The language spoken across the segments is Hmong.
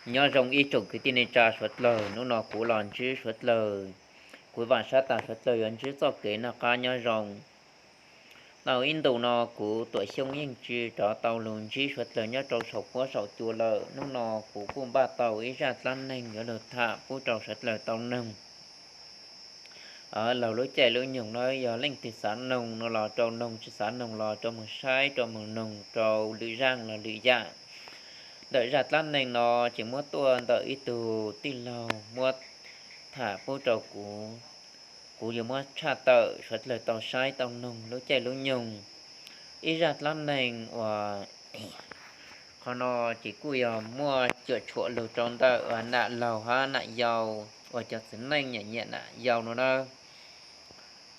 Nyob zoo ib tsoom kwv tij neej tsa suav dlawg, hnub no kuv los ntsib suav dlawg, kuv vam sab tas suav dlawg yuav ntsib txoj kev noj qab nyob zoo. Tau ib ntus no kuv Tuam Xyooj yeej tsis rov tau lug ntsib suav dlawg nyob rau saum huab saum cua lawm. Hnub no kuv kuj npaj tau ib zaj dlab neeg yuav lug tham pub rau suav dlawg tau noog. Laug lub caij lub nyoog no yog leej twg xav noog no los rau noog, tsis xav noog los rau moog saib rau moog noog rau lwm zaj los lwm yam. Ntawm zaj dlab neeg no ces muab tuaj ntawm ib tug tij laug muab tham pub rau kuv. Kuv yuav muab tshaj tawm suav dlawg tau saib tau noog lub caij lub nyoog. Ib zaj dlab neeg uas qhov no ces kuj yog muaj cuam tshuam lug rau ntawm nam laug hab nam yau uas cov txiv neej nyiam nyiam nam yau no na.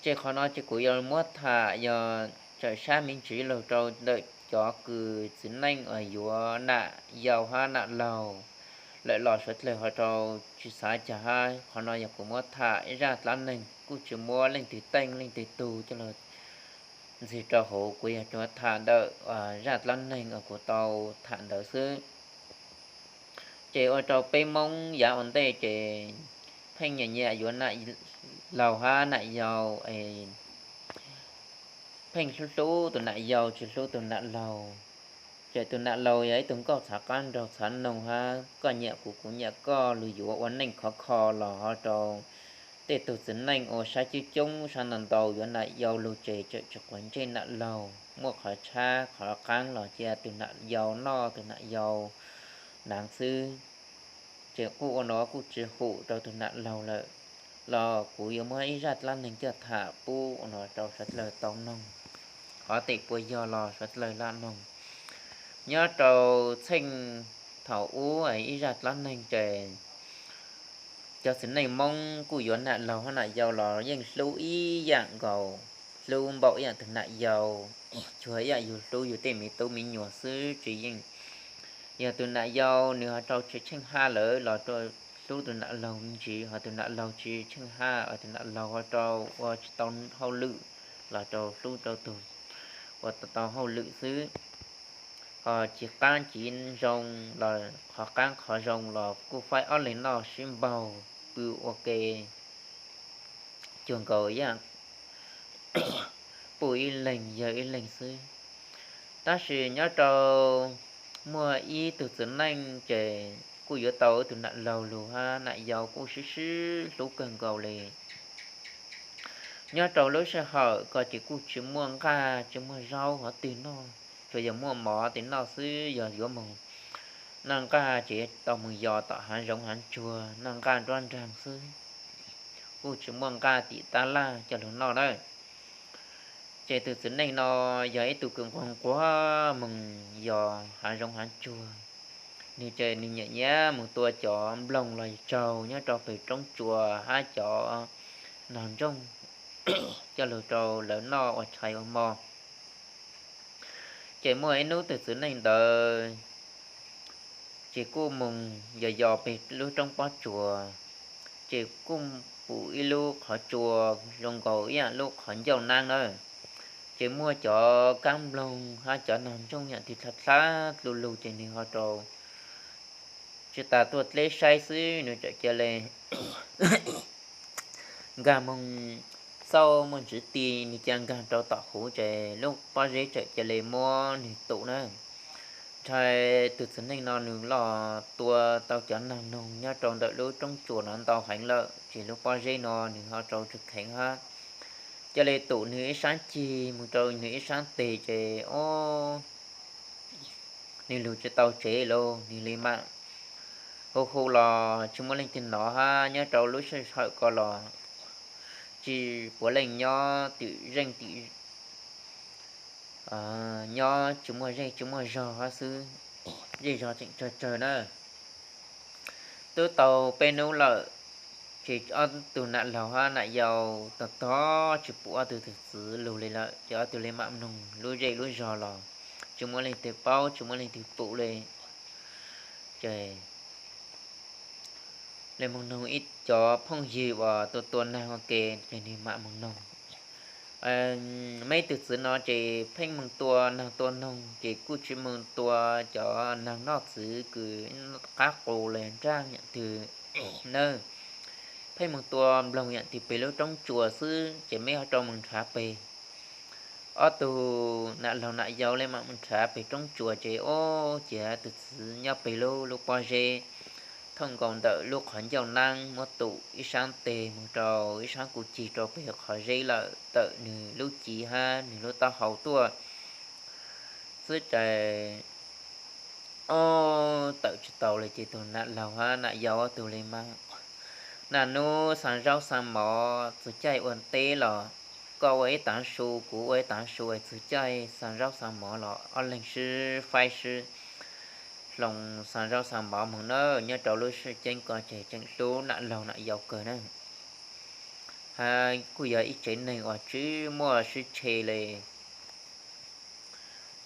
Ces qhov no ces kuv yuav muab tham yog tawm sab me ntsis lug rau ntawm cov kws txiv neej uas yuav nam yau hab nam laug lawm los suav dlawg ho rau tsis xav cas hab. Qhov no yog kuv muab tham ib zaj dlab neeg, kuj tsis muab leej twg teej leej twg tug coj lug ntxiv rau hauv, kuv yog tsuas tham ntawm zaj dlab neeg uas kuv tau tham ntawd xwb. Ces ua rau peb Moob yav ua ntej ces pheej nyiam nyiam yuav nam laug hab nam yau, pheej hlub hlub tus nam yau tsis hlub tus nam laug. Ces tus nam laug yog ib tug nkauj txhav qab nraug txhav noog hab koj nyiam kuv kuv nyiam koj, lug yuav ua neej khov kho los ho rau tej tug txiv neej ua sab coob coob sab ntau ntau yuav nam yau lug ces tseem tsis quav ntsej nam laug, muaj qhov tshab qhov qaab los cia tus nam yau noj tus nam yau naav xwb. Ces kuj ua no kuj tsis hum rau tus nam laug lawm, los kuv yuav muab ib zaj dlab neeg coj tham pub ua no rau suav dlawg tau noog. Qhov tes puas yog los suav dlawg lam noog. Nyob rau txheej thaum ub ib zaj dlab neeg ces cov txiv neej Moob kuj yuav nam laug hab nam yau los yeej hlub ib yam nkaus, hlub npaum ib yam tus nam yau, cuag ib yam yus hlub yus tej me tub me nyuam xwb tsis yeej. Yog tus nam yau nws ho rau tsis tsheej haj lawm los rau hlub tus nam laug me ntsis, ho tus nam laug tsis tsheej haj, tus nam laug ho rau ua tsis tau hauj lwm los rau hlub rau tus ua tau hauj lwm xwb. Ho ci qaab ci zoo los qhov qaab qhov zoo los kuj faib ob leeg noj sib npaug pw ua ke cuag nkaus ib yam puj ib leeg yawg ib leeg xwb. Tab sis nyob rau muaj ib tug txiv neej ces kuj yuav tau ib tug nam laug lug hab nam yau kuj sib sib hlub kawg nkaus li. Nyob rau lub sij hawm ko ces kuj tsis muaj nqaj tsis muaj zaub hov twg noj, tsuas yog muaj mov tes noj xwb. Yog yuav moog noj nqaj ces tau moog yos tom hav zoov hav tsuag noj nqaj nruab nraag xwb, kuj tsis muaj nqaj tim tab laj coj lug noj na. Ces tus txiv neej no yog ib tug kws nquag nquag moog yos hav zoov hav tsuag. Nwg ces nwg nyiam nyiam moog tua cov nploog los tsaug nyob rau peg roob tsuas hab cov nog ntsoog coj lug rau lawv noj ua tshais ua hmo. Ces muaj ib hnub tus txiv neej ntawd ces kuj moog yos yos peg lub roob pob tsuas, ces kuj pum ib lub qhov tsua zoo nkaus ib yam lub qhov ncauj naab na. Ces muaj cov kaab nploog hab cov nog ntsoog yam twg dlha dlha dlu lug ces nwg ho rau tsis tas tuaj dleb saib xwb, nwg txawm cia li nkaag moog xauj muaj ntsiv ti, nwg cia nkaag rau tom huv ces lub pob zeb txawm cia li muab nwg tum na. Ntshai tus txiv neej no nwg los tua tau cov nog noog nyob rau ntawm lub roob tsuas no ntau heev lawm, ces lub pob zeb no nwg ho rau tsis kheev hab, cia li tum nwg ib sab cig moog rau nwg ib sab teg ces o nwg lug tsis tau tsev lauj, nwg li mam hu hu los tsis muaj leej twg nov hab nyob rau lub sij hawm ko los tsis puav leej nyob twm zeej twm nyob tsis muaj zej tsis muaj zog hab xwb, zej zog tseem tsawg tsawg na. Tub tau peb nub lawm, ces ob tug nam laug hab nam yau tog tog tsis pum ob tug tug txiv lug li lawm, ces ob tug li mam mloog lub zej lub zog los tsis muaj leej twg paub tsis muaj leej twg pum li. Ces li moog noog ib cov phooj ywg uas tua tua naag ua ke ces nwg mam moog noog. Meb tug txwv no ces pheej moog tua naag tua noog ces kuj tsi moog tua cov naag noj txwv kws qab qus le nraaj yam twg nawb, pheej moog tua nploog yam twg peg lub roob tsuas xwb ces meb ho rau moog nrhav peg. Ob tug nam laug nam yau le mam moog nrhav peg roob tsuas ces ub, ces tug txwv nyob peg lub lub pob zeb thooj nkaus ntawm lub qhov ncauj naab muab tum ib saab teg moog rau ib saab kuv cig rau peg qhov zeb lawm tawm nwg lub civ hab nwg lub taub hau tuaj xwb ces ub, tawm tsi tau le ces tug nam laug hab nam yau ob tug le mas, nam nub xaa zaub xaa mov txug caij ua teb los koj ua ib taav su kuv ua ib taav su es txug caij xaa zaub xaa mov los ob leeg sib faib sib hloov xaa zaub xaa mov moog nawb. Nyob rau lub sij ceeb ko ces tseem hlub nam laug nam yau kawg na, hab kuj yog ib tsev neeg uas tsi muaj sib tshe le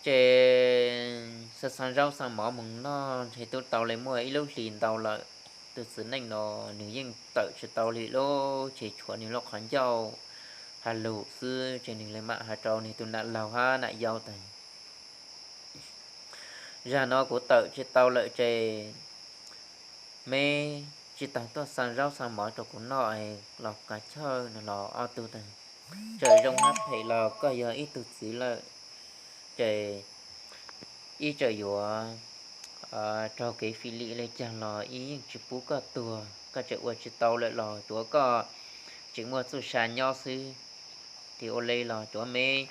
ces xaa xaa zaub xaa mov moog noj ntshe tub tau le muaj ib lub hlis ntau lawm. Tug txiv neej no nwg yeej tawm tsi tau li lub, ces tshuav nwg lub qhov ncauj has lug xwb ces nwg le mam has rau nwg tug nam laug hab nam yau tas, zag no kuv tawm tsi tau lawm ces meb tsi taag tuaj xaa zaub xaa mov rau kuv noj los kav chawj no los ob tug tas, txawm zoo hab phem los koj yog ib tug txiv lawm ces ib txawm yuav raug kev fim lim le caag los ib yeej tsi pub koj tuag, koj tseem ua tsi tau lawm los tsuav koj tseem muaj txuj sa nyob xwb. Tes ua le los tsuav meb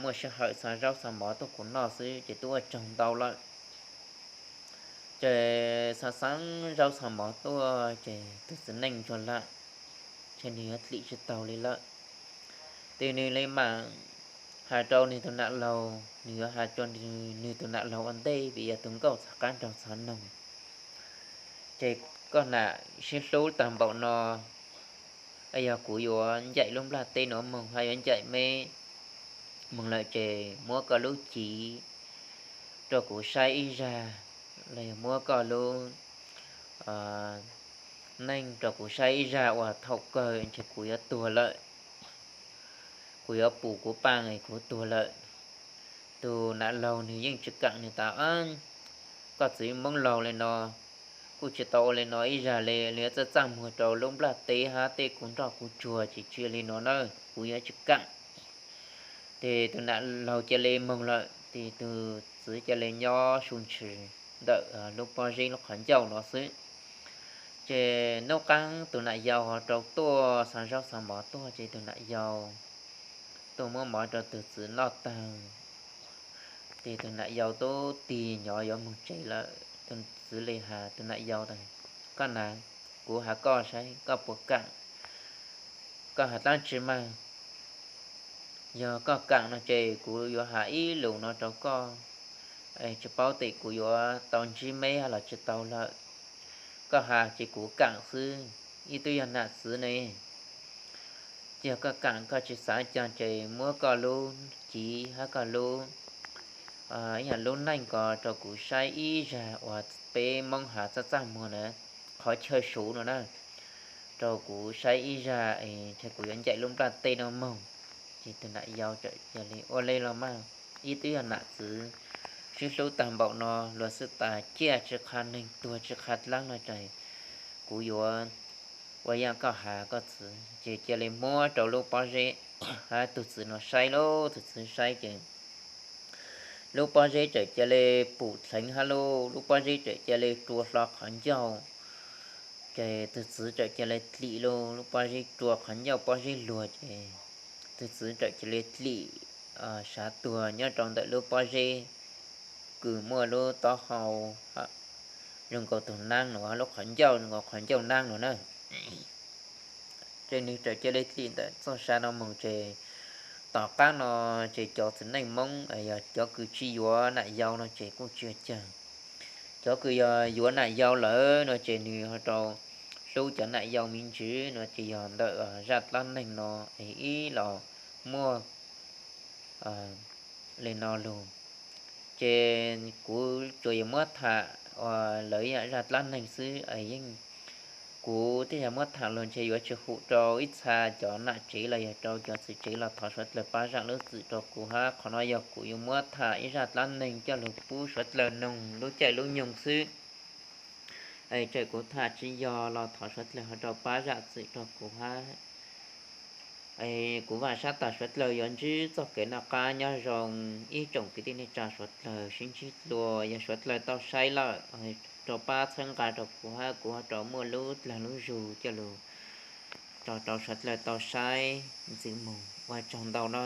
muaj sij hawm xa zaub xa mov tuaj kuv noj xwb ces twb ua tsaug ntau lawm. Ces xa xeeb zaub xa mov tuaj ces tug txiv neej ntsuag lawm, ces nws yuav dlim tsis taus li lawm. Ces nws le mam hais rau nws tus nam laug, nws yuav hais rau nws tus nam laug ua ntej vim yog tus nkauj txhav qab nraug txhav noog. Ces koj nam sib hlub tag npaum no, yog kuv yuav ncaim lub nplaj teb no moog hab yuav ncaim meb moog lawm ces muab koj lub civ rau kuv saib ib zag, los yog muab koj lub neej rau kuv saib ib zag uas thaum kawg ntshe kuv yuav tuag lawm, kuv yuav pum kuv paaj kuv tuag lawm. Tus nam laug nws yeej tsis kaam, nws tas, koj txiv Moob laug le no kuj tsis tau ua le no ib zag le, yuav txaj txaj muag rau lub nplaj teb hab tej kuv nroj kuv tsuag ces tsis li no na, kuv yuav tsis kaam. Ces tus nam laug ca le moog lawm ces tus txiv ca le nyob su ntshis ntawm lub pob zeb lub qhov ncauj no xwb. Ces nub qaab tus nam yau ho rau tuaj xa zaub xa mov tuaj ces tus nam yau tuaj muab mov rau tus txiv noj taag. Ces tus nam yau tub tig nyob yuav moog tsev lawm, tus txiv le has tus nam yau tas, koj nav, kuv has koj saib koj puas kaam, koj has dlaab tsi mas. Yog koj kaam no ces kuv yuav has ib lus no rau koj, tsis paub tes kuv yuav tau ntsib meb los tsis tau lawm. Koj has ces kuv kaam xwb, ib tug yog nam txiv ne. Yog koj kaam koj tsis xav caag ces muab koj lub civ hab koj lub, yog lub neej ko rau kuv saib ib zag uas peb Moob has txaj txaj muag na, qhov chaw suv no na, rau kuv saib ib zag es kuv yuav ncaim lub nplaj teb no moog. Ces tus nam yau txawm ca le, ua le los mas, ib tug yog nam txiv sib hlub tag npaum no, luag xwb tas ciaj tsis qha neeg tuag tsis qha dlaab no ces kuv yuav ua yaam koj has koj txiv. Ces ca le muab rau lub pob zeb hab tug txiv no saib lauj, tug txiv saib ces lub pob zeb txawm ca le pum dheev hab lauj, lub pob zeb txawm ca le rua hlo qhov ncauj. Ces tug txiv txawm ca le dlim lauj, lub pob zeb rua qhov ncauj pob zeb luag ces tug txiv txawm ca le dlim sav tuag nyob rau ntawm lub pob zeb kws muaj lub taub hau zoo nkaus tug naab no, lub qhov ncauj zoo nkaus qhov ncauj naab no na. Ces nws txawm ca le dlim ntawm txoj sa no moog ces tom qaab no ces cov txiv neej Moob yog cov kws tsis yuav nam yau no ces kuj tsis ua caag. Cov kws yog yuav nam yau lawm no ces nws ho rau hlub cov nam yau me ntsis no ces yog ntawm zaj dlaab neeg no es ib los muaj le no lug. Ces kuv tsuas yuav muab tham lawv yaam zaj dlaab neeg xwb es yeej Kuv tej zag muab tham los ntshe yuav tsis hum rau ib txha cov nam tsev los yog rau cov txiv tsev los thov suav dlawg pab zam lub txim rau kuv hab. Qhov no yog kuv yuav muab tham ib zaj dlaab neeg coj lug pub suav dlawg noog lub caij lub nyoog xwb. Txawm kuv tham tsis yog los thov suav dlawg ho rau pab zam txim rau kuv hab. Kuv vaam sab tas suav dlawg yuav ntsib txoj kev noj qaab nyob zoo. Ib tsoom kwv tij neej tsa suav dlawg sib ntsib dlua, yog suav dlawg tau saib lawm rau pab txhawb nqa rau kuv hab, kuv ho rau muaj lub dlaag lub zug coj lug rau suav dlawg tau saib ntxiv moog. Ua tsaug ntau na.